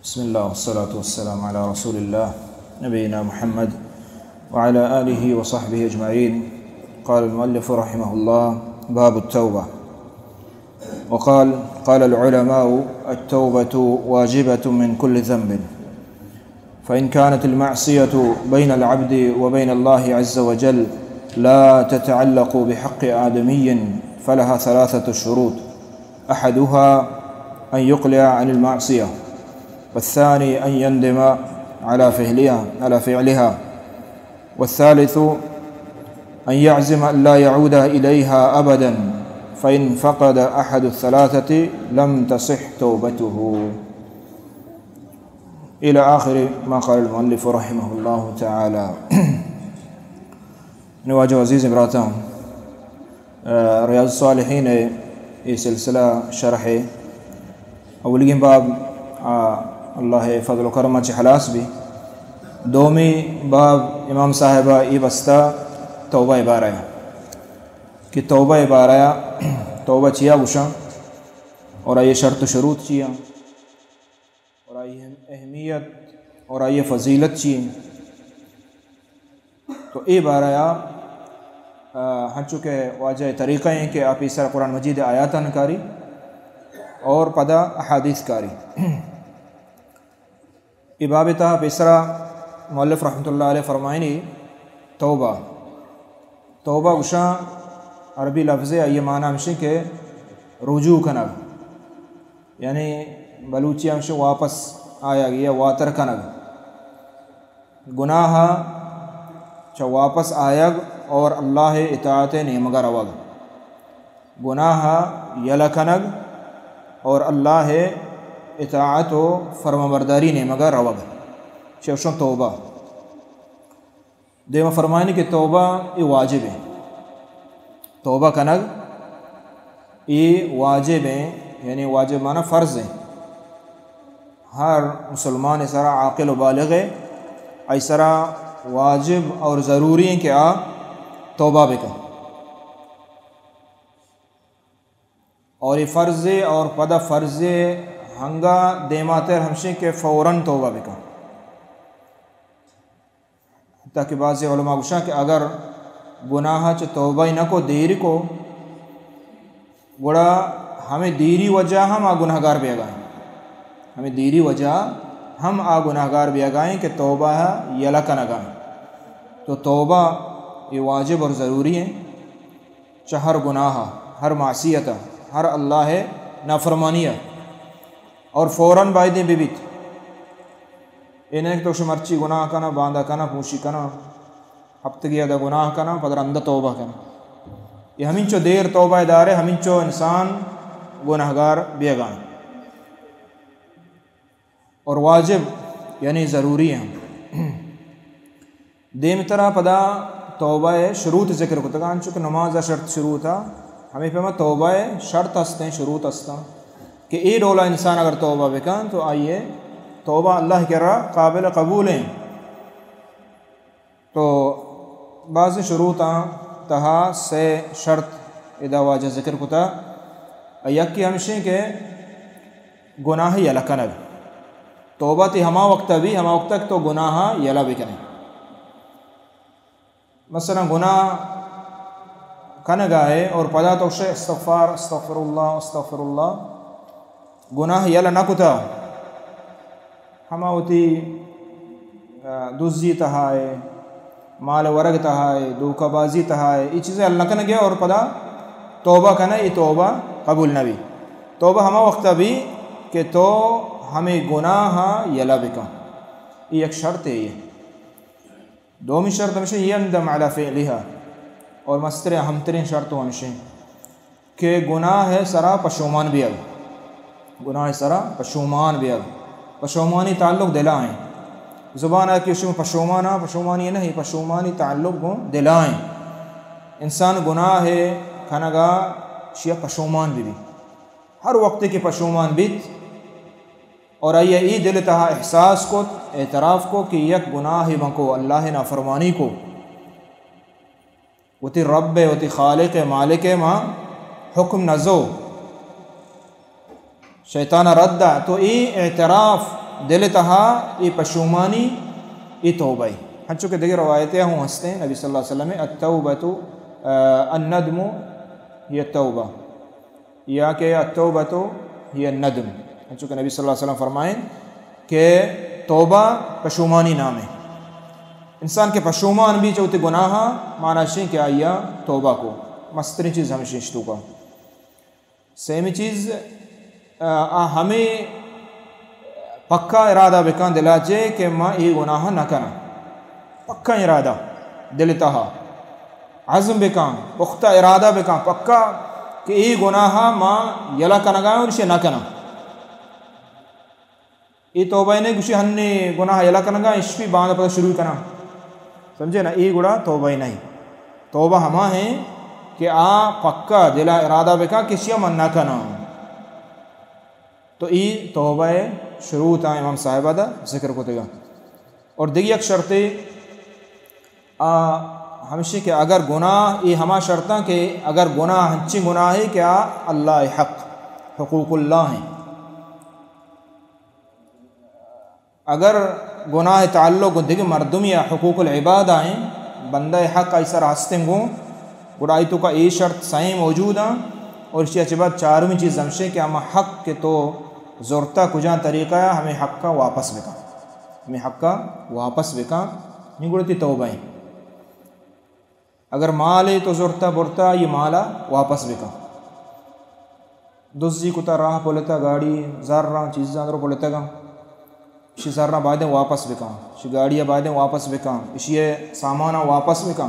بسم الله والصلاة والسلام على رسول الله نبينا محمد وعلى آله وصحبه أجمعين. قال المؤلف رحمه الله: باب التوبة. وقال، قال العلماء: التوبة واجبة من كل ذنب، فإن كانت المعصية بين العبد وبين الله عز وجل لا تتعلق بحق آدمي فلها ثلاثة شروط: أحدها أن يقلع عن المعصية، والثاني أن يندم على فعلها، على فعلها، والثالث أن يعزم أن لا يعود إليها أبدا، فإن فقد أحد الثلاثة لم تصح توبته. إلى آخر ما قال المؤلف رحمه الله تعالى. نواجہ عزیز براتاں، ریاض الصالحین ءِ اے سلسلہ شرح ءِ اولیگیں باب، آ، اللہ ءِ فضل و کرم ءَ چہ ہلاس بی۔ دومی باب امام صاحب ءَ اے بستہ توبہ ءِ بارہ ءَ کہ توبہ ءِ بارہ ءَ، توبہ چیا گوشاں اور آئی شرط و شروط چیا؟ اور آئی اہمیت اور آئی فضیلت چی انت؟ تو اے بارہ ءَ، آ، ہنچو کہ واجہ طریقہ ہیں کہ آ پیسرا قرآن مجید آیاتان کاری اور پدا احادیث کاری۔ اے باب ءِ تہا پیسرا مؤلف رحمۃ اللہ علیہ فرمائنی توبہ۔ توبہ گوشاں عربی لفظے، آئی معنی ہمشی کہ رجوع کنگ، یعنی بلوچی ہمشی واپس آیگ یا واتر کنگ۔ گناہ چہ واپس آیگ اور اللہ اطاعت نیمگا روگ۔ گناہ یلہ کنگ اور اللہ اطاعت و فرمانبرداری نیمگا روگ۔ چہ اشاں توبہ۔ دیما فرمائنی کہ توبہ اے واجب ہے۔ توبہ کنگ اے واجب ہیں، یعنی واجب معنی فرض ہیں۔ ہر مسلمان سرا، عاقل و بالغ ہے، آئی سرا واجب اور ضروری ہیں کہ آ توبہ بکن۔ اور اے فرض ہے اور پدا فرض ہے ہنگا دیماتر ہمشی کہ فوراً توبہ بکن۔ حتیٰ کہ بعض علماء گوشاں کہ اگر گناہ چہ توبہ نہ کو، دیر کو، گڑا ہمیں دیری وجہ ہم آ گناہگار بیگائیں۔ ہمیں دیری وجہ ہم آ گناہگار بیگائیں کہ توبہ یلہ کنگائیں۔ تو توبہ یہ واجب اور ضروری ہیں۔ چہ ہر گناہ، ہر معصیت، ہر اللہ نافرمانی اور فوراً بایدیں ببیت۔ اے نہ کہ تو شو مرچی گناہ کناں، باندا کناں، پوشی کناں، ہفتگی ادا گناہ کناں، پدا رندا توبہ کناں۔ یہ ہمینچو دیر توبہ دارے، ہمینچو انسان گناہگار بیگائیں۔ اور واجب یعنی ضروری ہیں۔ دیمترا پدا توبہ شروط ذکر کتگان، چونکہ نماز شرط شروط، ہمیں پیما توبہ شرط ہستیں، شروط ہستاں کہ اے ڈولا انسان اگر توبہ بکن تو آئیے توبہ اللہ کرا قابل قبول ہیں۔ تو بعض شروطاں تہا سے شرط ادا واجہ ذکر کتا۔ یکی ہمشیں کہ گناہ یلہ کنگ۔ توبہ تی ہما وقت بھی، ہما وقت تک تو گناہ یلہ بکنے۔ مثلاً گناہ کنگا ہے اور پدا تو شے استغفار، استغفر اللہ، استغفر اللہ، گناہ یلہ نہ کتا، ہما وتی، آ، دزی تہا ہے، مال ورگ تہا ہے، دھوکہ بازی تہا ہے، یہ چیزیں یلہ نہ کنگے اور پدا توبہ کنے، یہ توبہ قبول نہ بی۔ توبہ ہما وقت بی کہ تو ہمیں گناہ یلہ بکن، یہ ایک شرط ہے۔ یہ دومی شرط ہمشہ یندم علی فعلها، اور مستریں اہمتریں شرط ہمشہ کہ گناہ سرا پشومان بیگ۔ گناہ سرا پشومان بیگ۔ پشومانی تعلق دلا ہیں۔ زبان آ کہ شما پشومان آ، پشومانی نہیں، پشومانی تعلق گوں دلا ہیں۔ انسان گناہ کنگا چیا پشومان بی بی۔ ہر وقت کہ پشومان بیت اور آئی اے دل تہا احساس کو، اعتراف کو کہ یک گناہ من کو، اللہ نافرمانی کو، وتی رب ء، وتی خالق ء، مالک ء ما حکم نزو، شیطان ء رد ء۔ تو اے اعتراف دل تہا اے پشومانی، اے توبہ اے۔ ہنچو کہ دگہ روایتے ہوں ہستیں، نبی صلی اللہ علیہ وسلم، التوبۃ، آ، الندم ہی التوبہ، یا کہ التوبۃ ہی الندم۔ ہنچو کہ نبی صلی اللہ علیہ وسلم فرمائیں کہ توبہ پشومانی نام اے۔ انسان کہ پشومان بی چہ وتی گناہاں، معنی شیں کہ آئیا توبہ کو۔ مستریں چیز ہمشیں اشتوکا۔ سیمی چیز، آ، آ ہمے پکا ارادہ بکن دلا چے کہ ما اے گناہ نہ کناں۔ پکا ارادہ دل تہا عزم بکن، پختہ ارادہ بکن پکا کہ اے گناہ ما یلہ کنگا اور اسے نہ کناں۔ اے توبہ نہ اے گوشی ہنی گناہ یلہ کنگا، اشی باند پدا شروع کناں۔ سمجھے نا؟ اے گڑا توبہ نہ اے۔ توبہ ہما اے کہ آ پکا دلا ارادہ بکا کہ اشیا من نہ کناں۔ تو اے توبہ شروط آ امام صاحبہ دا ذکر کتگا۔ اور دگہ یک شرطے آ ہمشی کہ اگر گناہ، اے ہما شرطاں کہ اگر گناہ ہنچیں گناہے کہ آ اللہ حق، حقوق اللہ ایں۔ اگر گناہ تعلق گوں دگہ مردمی یا حقوق العباد آئیں، بندہ حق آئی سر ہستیں گوں، گڑا آئی توکا اے شرط سئیں موجود آں۔ اور اشی چہ بعد چارمی چیز ہمشیں کہ ہما حق کہ تو زرتا کجان طریقہ آ، ہمیں حقا واپس بکن، ہمیں حقا واپس بکن، نی گڑا تی توبہ ایں۔ اگر مالے تو زرتا برتا، یہ مالا واپس بکن۔ دزی کتا، راہ پلتا، گاڑی، زراں، چیزاں درو پلتگاں، اشی زراں بایدیں واپس بکن، اشی گاڑی بایدیں واپس بکن، اشی سامانا واپس بکن۔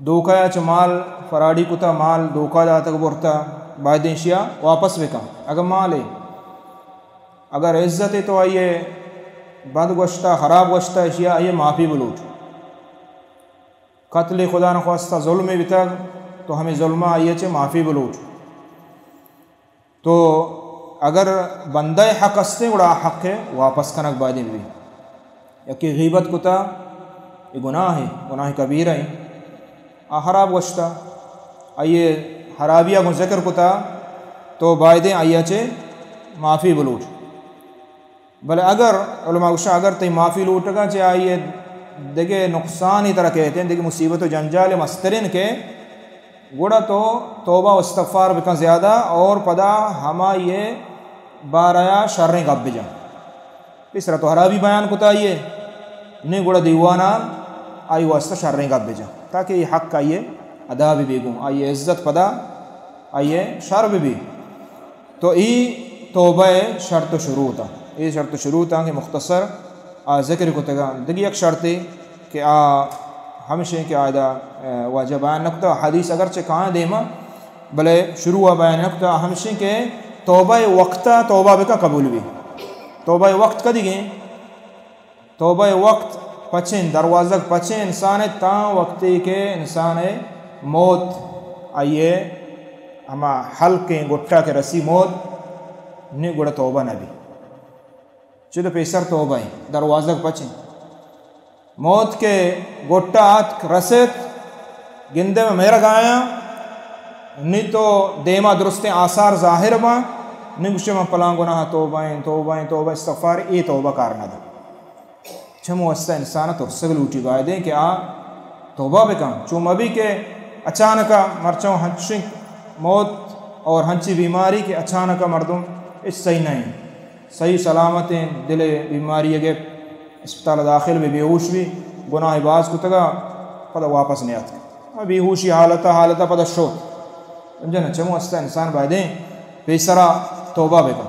دھوکہ یا چہ مال فراڈی کتا، مال دھوکہ داتگ برتا، بایدیں اشیا واپس بکن۔ اگر مالے، اگر عزت تو آئیے بد گوشتا، خراب گوشتا، اشیا آئیے معافی بلوٹ۔ قتل خدا نخواستہ ظلمے بیتگ، تو ہمیں ظلم آئی چہ معافی بلوٹ۔ تو اگر بندہ حق ہستیں، گڑا آ حق واپس کنگ بایدیں بی۔ یکے غیبت کتا، یہ گناہ ہے، گناہ کبیرہ ہے، آ خراب گوشتا، آئیے خرابیا گوں ذکر کتا، تو بایدیں آئی چہ معافی بلوٹ۔ بلے اگر، علماء گوشاں، اگر تئی معافی لوٹگا چہ آئی دگہ نقصانی ترا کہتے ہیں، دگہ مصیبت و جنجال مسترین کے، گڑا تو توبہ و استغفار بکن زیادہ، اور پدا ہما یہ بارہ شریں گپ بجن۔ پیسرا تو خرابی بیان کتا آئیے، نی گڑا دیوانا آئی واسطہ شریں گپ بجن، تاکہ یہ حق آئیے ادا بہ بی گوں، آئی عزت پدا آئی شر بہ بی۔ تو ای توبہ شرط و شروط آ، ای شرط و شروط آ کہ مختصر آ ذکر کتگا۔ دگہ یک شرطے کہ آ ہمشیں کہ آ ادا، اے، واجہ بیان نہ کتا، حدیث اگرچہ کائیں دیما، بلے شروع آ بیان نہ کتا، ہمشیں کہ توبہ وقتا توبہ بکا قبول بی۔ توبہ وقت کدی گیں؟ توبہ وقت پچیں، دروازگ پچیں انسان ء، تاں وقتی کہ انسان ء موت آئی ء ہما حلقیں گٹا کہ رسی موت، نی گڑا توبہ نہ بی۔ چد پیسر توبہ ایں، دروازگ پچیں۔ موت کہ گٹا آتک رست، گندے میں میرگ آیاں، نی تو دیما درستیں آثار ظاہر باں، نی گوشے من پلان گناہ توبہ ایں، توبہ ایں، توبہ استغفار، اے توبہ کار نہ دا۔ چمو واسطہ انسان ء ترسگ لوٹی، بایدیں کہ آ توبہ بکن، چو مبی کہ اچانک ء مرچاں ہنچیں موت اور ہنچی بیماری کہ اچانک ء مردم ہچ صحیح نہ انت، صحیح سلامت انت، دل ء بیماری ء گپت، اسپتال ء داخل بی، بے ہوش بی، گناہ باز کتگا، پدا واپس نیاتک۔ ہما بے ہوشی حالت ء، حالت ء پدا شوت۔ سمجھے نا؟ چمو ہستا انسان بایدیں پیسرا توبہ بکن۔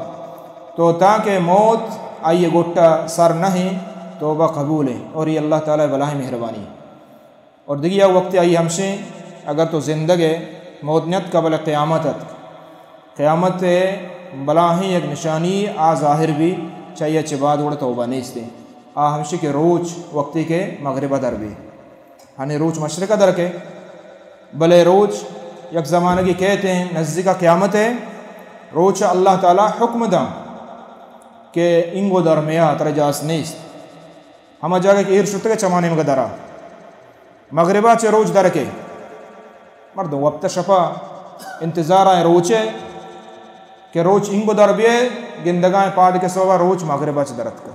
تو تاکہ موت آئی گٹا سر نہ ہیں، توبہ قبول ہے اور یہ اللہ تعالی بلاہیں مہربانی ہے۔ اور دگہ یک وقت آئی ہمشیں، اگر تو زندگ ہے، موت نیت قبل قیامت ات۔ قیامت بلاہیں یک نشانی آ ظاہر بی، چاہیے چہ بعد وڑ توبہ نیستے۔ آ ہمشی کہ روچ وقتی کہ مغربہ در بی۔ ہنی روچ مشرق ء در کے، بلے روچ یک زمانگی کہتے ہیں نزدیک قیامت ہے، روچ اللہ تعالی حکم داں کہ انگو در میا ترا جاس نیست۔ ہما جاگہ کہ ایر شتگ چمانی مگہ درا، مغربا چہ روچ در کے، مردم وپت شپا انتظار آئیں روچے کہ روچ انگو در بیئے، گندگائیں پاد کے سببا روچ مغربا چہ درتکا۔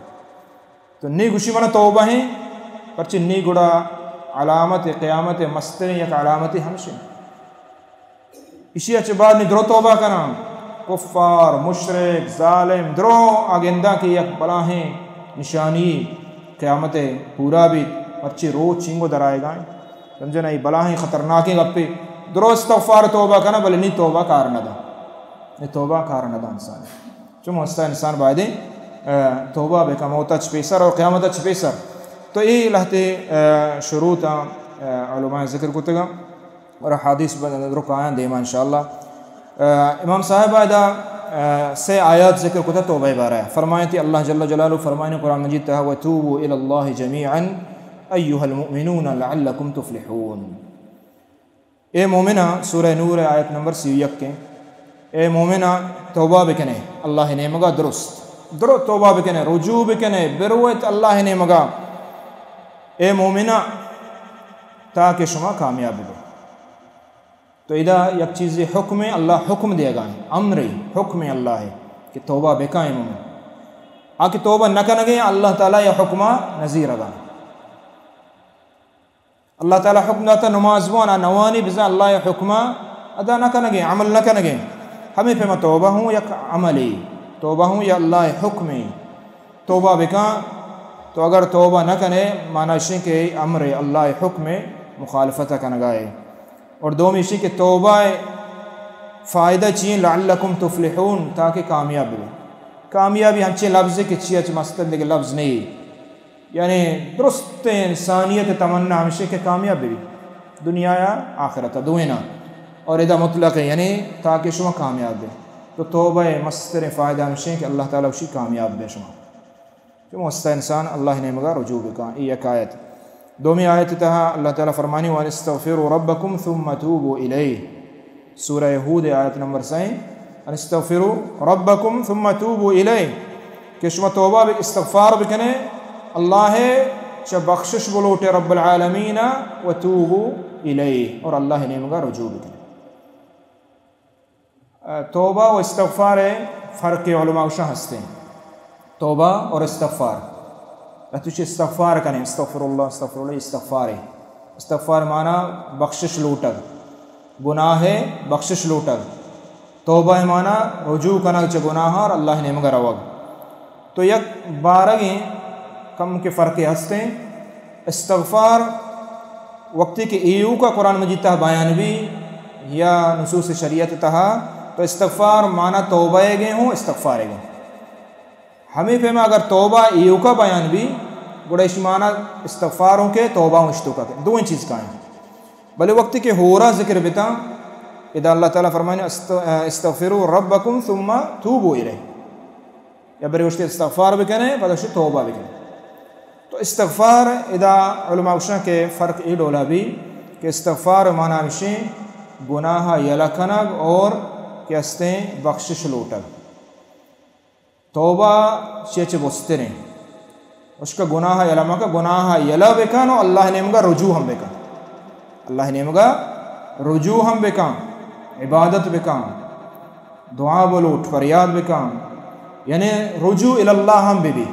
تو نی گوشی منا توبہ ہیں، پرچہ نی گڑا علامت قیامت مستریں یک علامتی ہمشیں۔ اشی ء چہ بعد نی درو توبہ کناں۔ کفار، مشرک، ظالم، درو آ گنداں کہ یک بلاہیں نشانی قیامت پورا بیت، مرچی روچ چینگو درائیگائیں۔ سمجھنا، ای بلاہیں خطرناکیں گپے۔ درو استغفار توبہ کناں، بلے نی توبہ کار نہ داں۔ نی توبہ کار نہ داں انسان۔ چون واسطہ انسان بایدیں، اه، توبہ بکن موت چ پیسر اور قیامت چ پیسر۔ تو ای لہتے، اه، شروط، اه، علماء ذکر کتگا۔ اور حدیث بہ درک آیاں دیما انشاءاللہ۔ اه، امام صاحب ادا، اه، سے آیات ذکر کتا توبہ بارہ۔ فرمائیں تی اللہ جل جلالہ فرمائیں قرآن مجید تہا، "وتوبوا إلى الله جميعا أيها المؤمنون لعلكم تفلحون۔" اے مومنا، سورہ نور آیت نمبر سی و یک کے۔ اے مومنا، توبہ بکنے اللہ نیمگا درست۔ درو توبہ بکنے، رجوع بکنے، برویت اللہ نیمگا۔ اے مومنا، تاکہ شما کامیاب بو۔ تو ادا یک چیزے حکم ہے، اللہ حکم دیگا ہے، امر ہے، حکم ہے اللہ ہے کہ توبہ بکائیں مومن۔ آ کہ توبہ نہ کنگے، اللہ تعالی یا حکمہ نظیر اگا۔ اللہ تعالی حکم داتا نماز بوان، آ نوانی بزاں اللہ یا حکمہ ادا نہ کنگے، عمل نہ کنگے۔ ہمیں پیما توبہ ہوں یک عملی، توبہ ہوں یا اللہ حکمی۔ توبہ بکاں، تو اگر توبہ نہ کنے، معنی اشیں کہ امر اللہ حکم مخالفت کنگائے۔ اور دومی اشیں کہ توبہ فائدہ چین، لعلکم تفلحون، تاکہ کامیاب بے۔ کامیابی ہنچیں لفظ کہ چی اچ مستر دگہ لفظ نہیں۔ یعنی درستیں انسانیت تمنا ہمشیں کہ کامیاب بے۔ دنیا یا آخرت دوینا۔ اور ادا مطلق ہے، یعنی تاکہ شما کامیاب بے۔ تو توبہ مستر فائدہ ہمشیں کہ اللہ تعالی اشی کامیاب بے شما۔ کہ مستہ انسان اللہ نیمگا رجوع بکاں۔ ای یک آیت۔ دومی آیت تہا اللہ تعالی فرمانی، "وان استغفروا ربکم ثم توبوا الیہ۔" سورہ ہود آیت نمبر سائیں، "ان استغفروا ربکم ثم توبوا الیہ"، کہ شما توبہ بک-، استغفار بکنے، اللہ چہ بخشش بلوٹے رب العالمین، "و توبوا الیہ"، اور اللہ نیمگا رجوع بکنے۔ توبہ و استغفار فرق علماء گوشاں ہستیں۔ توبہ اور استغفار۔ تو چی استغفار کنے، استغفر اللہ، استغفر اللہ، استغفار ہے۔ استغفار معنی بخشش لوٹگ، گناہ بخشش لوٹگ۔ توبہ معنی رجوع کنگ چہ گناہ اور اللہ نیمگا روگ۔ تو یک بارگیں کم کے فرق ہستیں۔ استغفار وقتی کہ ایوکا قرآن مجید تہا بیان بی یا نصوص شریعت تہا، تو استغفار معنی توبہ گے ہوں، استغفار گے۔ ہمیں پیما اگر توبہ ایوکا بیان بی، گڑا اش معنی استغفار ہوں کہ توبہ ہوں اشتوکا کہ دوئیں چیز کائیں۔ بلے وقتی کہ ہورا ذکر بتا، ادا اللہ تعالی فرمائنے، "است-، استغفروا ربکم ثم توبوا الیہ۔" یا برے گوشتے استغفار بکنے، پدا گوشتے توبہ بکنے۔ تو استغفار ادا علماء گوشاں کہ فرق ای ڈولا بی کہ استغفار معنی ہمشیں گناہ یلہ کنگ اور کہ استیں بخشش لوٹگ۔ توبہ چی چہ بستریں۔ اشکا گناہ یلہ مکا، گناہ یلہ بکن و اللہ نیمگا رجوع ہم بکن۔ اللہ نیمگا رجوع ہم بکن، عبادت بکن، دعا بلوٹ، فریاد بکن، یعنی رجوع الی اللہ ہم ببی۔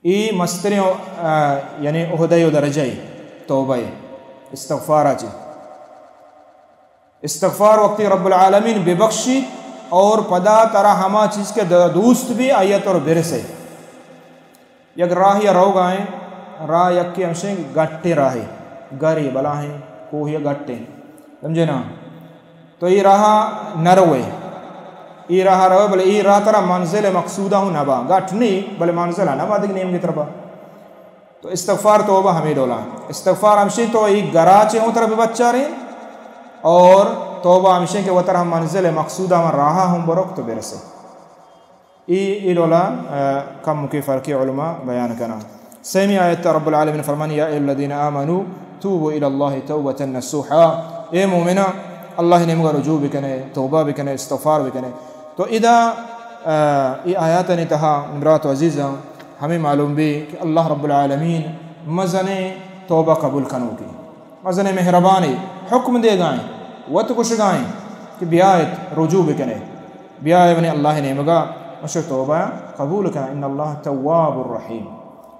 ای مستریں، آ، یعنی عہدہ و درجہ توبہ استغفار چی۔ استغفار وقتی رب العالمین ببخشی اور پدا ترا ہما چیز کہ د-، دوست بی آیا تر برسے۔ یک راہ یا روگائیں، راہ یکی ہمشیں گٹیں راہے، گرے بلاہیں کوہ یا گٹیں، سمجھے نا؟ تو ای راہ نہ روے، ای راہ روے، بلے ای راہ ترا منزل مقصودہ ہوں نبا، گٹ نہیں، بلے منزل نبا دگہ نیم کی طرفا۔ تو استغفار توبہ ہمیں ڈولا۔ استغفار ہمشیں تو ای گرا چے ہوں ترا ببچاریں، اور توبہ ہمشیں کہ وترا ہم منزل مقصودہ ہم راہ ہوں بروک تو برسے۔ ای، ای ڈولا، آ، کم کے فرق علماء بیان کنا۔ سیمی آیت رب العالمین فرمانی، یا ایھا الذین آمنوا توبوا الی اللہ توبۃ نصوحا۔ اے مومنا، اللہ نیمگا رجوع بکنے، توبہ بکنے، استغفار بکنے۔ تو ادا، آ، ای آیاتانی تہا برات و عزیزاں ہمیں معلوم بی کہ اللہ رب العالمین مزنیں توبہ قبول کنوکے، مزنیں مہربانے، حکم دیگائیں، وت گشگائیں کہ بیایت رجوع بکنے۔ بیا اے منی اللہ نیمگا، مشو توبہ قبول کن، ان اللہ تواب الرحیم،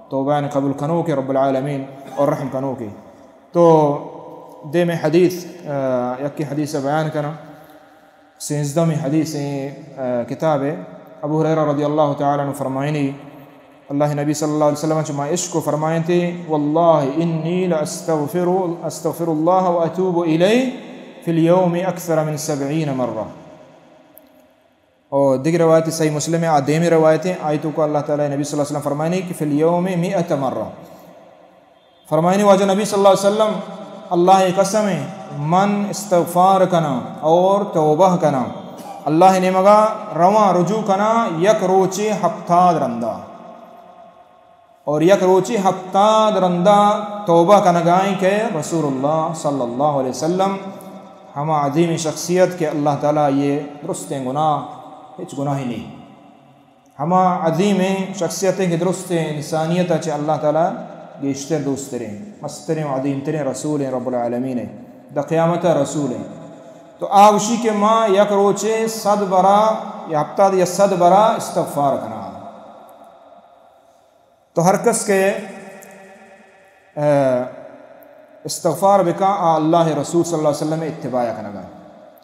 توبہ قبول کنوکے رب العالمین اور رحم کنوکے۔ تو دیمی حدیث، آ، یکی حدیث بیان کناں۔ سیزدہمی حدیث ایں، آ، کتاب ابو ہریرہ رضی اللہ تعالی عنہ فرمائنی، اللہ نبی صلی اللہ علیہ وسلم چما عشق و فرمائنتے، واللہ انی لاستغفر، استغفر اللہ و اتوب الیہ فی الیوم اکثر من سبعین مرہ۔ اور دیگر روایت صحیح مسلم ہے، آ دیمی روایت ہے، آئی توکا اللہ تعالی نبی صلی اللہ علیہ وسلم فرمائنی کہ فی الیوم مئۃ مرہ۔ فرمائنی واجہ نبی صلی اللہ علیہ وسلم، اللہ قسم ہے، من استغفار کناں اور توبہ کناں، اللہ نیمگا رواں رجوع کناں یک روچے ہپتاد رندا، اور یک روچے ہپتاد رندا توبہ کنگائیں کہ رسول اللہ صلی اللہ علیہ وسلم ہما عظیم شخصیت کہ اللہ تعالی یہ درستیں گناہ، ہچ گناہی نہیں۔ ہما عظیمیں شخصیتیں کہ درستیں انسانیت چہ اللہ تعالی گیشتر دوستریں، مستریں و عظیمتریں رسولیں، رب العالمین ہے، دا قیامت رسولیں۔ تو آ گوشی کہ ما یک روچے صد برا یا ہپتاد یا صد برا استغفار کناں۔ تو ہر کس کہ، آ، استغفار بکاں، آ اللہ رسول صلی اللہ علیہ وسلم اتباع کنگا،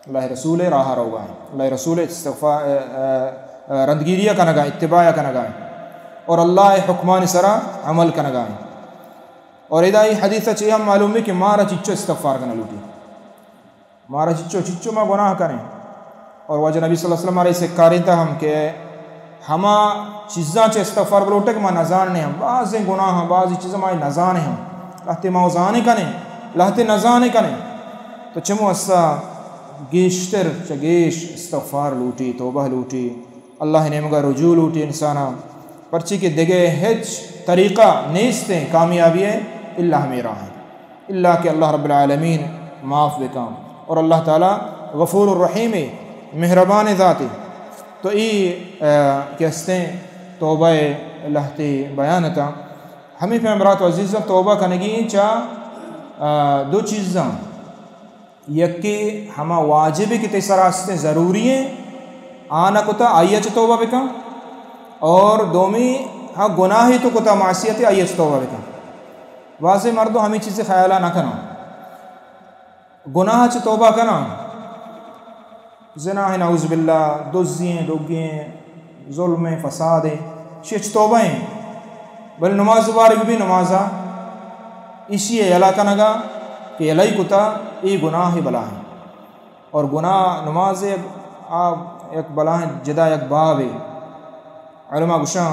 اللہ رسول راہ روگا، اللہ رسول استغفار، آ، آ، آ، رندگیری کنگا، اتباع کنگا، اور اللہ حکمان سرا عمل کنگا۔ اور ادا ای حدیث چہ ہم معلوم ہے کہ مارا چچو استغفار کنا لوٹی۔ مارا چچو، چچو ما گناہ کنیں۔ اور واجہ نبی صلی اللہ علیہ وسلم مارا سکارینتا ہم کہ ہما چیزاں چہ استغفار بلوٹے کہ ما نزانیں ہم، بعضیں گناہ ہم، بعضی چیزاں ما نزانیں ہم، لہتے ما زانے کنیں، لہتے نزانے کنیں۔ تو چمو اسا گیشتر چہ گیش استغفار لوٹی، توبہ لوٹی، اللہ نیمگا رجوع لوٹی انسانا، پرچی کہ دگہ ہچ طریقہ نیستیں کامیابی ہے الا ہمیں راہ ہیں۔ الا کہ اللہ رب العالمین معاف بکاں۔ اور اللہ تعالی غفور الرحیم ہے، مہربان ذات ہے۔ تو ای، آ، کہ استیں توبہ لہتے بیان تا۔ ہمیں پہ برات عزیزاں توبہ کنگی چا، آ، دو چیزاں۔ یکے ہما واجبے کہ تئی سرا استیں ضروری ہیں، آ نہ کتا آئی چہ توبہ بکن۔ اور دومی، ہاں گناہے تو کتا معصیت آئی چہ توبہ بکن۔ بعضے مردم ہمیں چیزیں خیالا نہ کناں۔ گناہ چہ توبہ کناں، زنا ہے نعوذ باللہ، دزی ہیں، ڈگی ہیں، ظلم ہیں، فساد ہیں، اشی چہ توبہ ہیں۔ بل نماز مبارک بھی نمازا اشی یلا کنگا کہ یلائی کتا، ای گناہ بلا ہیں۔ اور گناہ نماز آ یک بلاہیں جدا یک بابے۔ علماء گوشاں،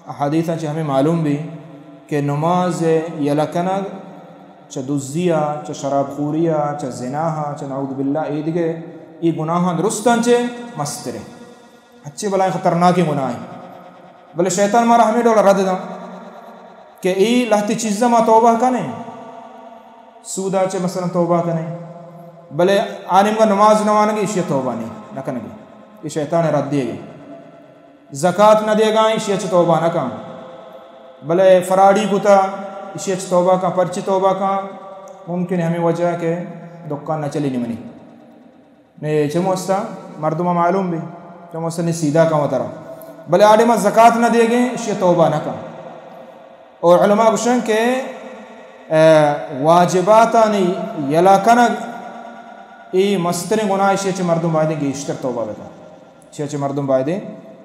احادیثاں چہ ہمیں معلوم بھی کہ نماز یلہ کنگ چہ دزیا، چہ شراب خوریا، چہ زناہا، چہ نعوذ باللہ اے دگہ ای گناہاں درستاں چہ مسترے، ہچے بلاہیں خطرناکیں گناہیں۔ بلے شیطان مارا ہمیں ڈول رد داں کہ ای لہتی چیزاں ما توبہ کنیں، سودا چہ مثلاً توبہ کنیں، بلے آ نیمگا نماز نہ وانگی، اشی توبہ نہیں، نہ کنگی، یہ شیطان رد دیگی۔ زکات نہ دیگا، اشی چہ توبہ نہ کن، بلے فراڈی کتا، اشی چہ توبہ کن۔ پرچی توبہ کن؟ ممکن ہمیں وجہ کہ دکان نہ چلی نمنی۔ نے چمو استا مردم معلوم بھی، چمو استا نے سیدھا کن وترا۔ بلے آ ٹیما زکات نہ دیگیں، اشی توبہ نہ کن۔ اور علماء گوشن کہ، اے، واجباتانی یلا کنگ، ای مستریں گناہ، اشی چہ مردم بایدیں گیشتر توبہ بکن۔ اشی چہ مردم بایدیں،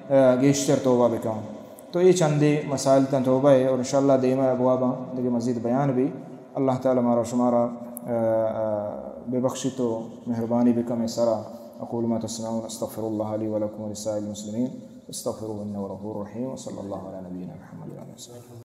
اے، گیشتر توبہ بکن۔ تو اے چندے مسائل تاں توبہ ہے، اور انشاءاللہ دیمہ ابواباں دگہ مزید بیان بھی۔ اللہ تعالی مارا شمارا، اے، اے، ببخشی تو مہربانی بکن سرا۔ اقول ما تسمعون، استغفر الله لي ولكم ولسائر المسلمين، استغفروه انه هو الغفور الرحيم، وصلى الله على نبينا محمد وعلى آله وصحبه۔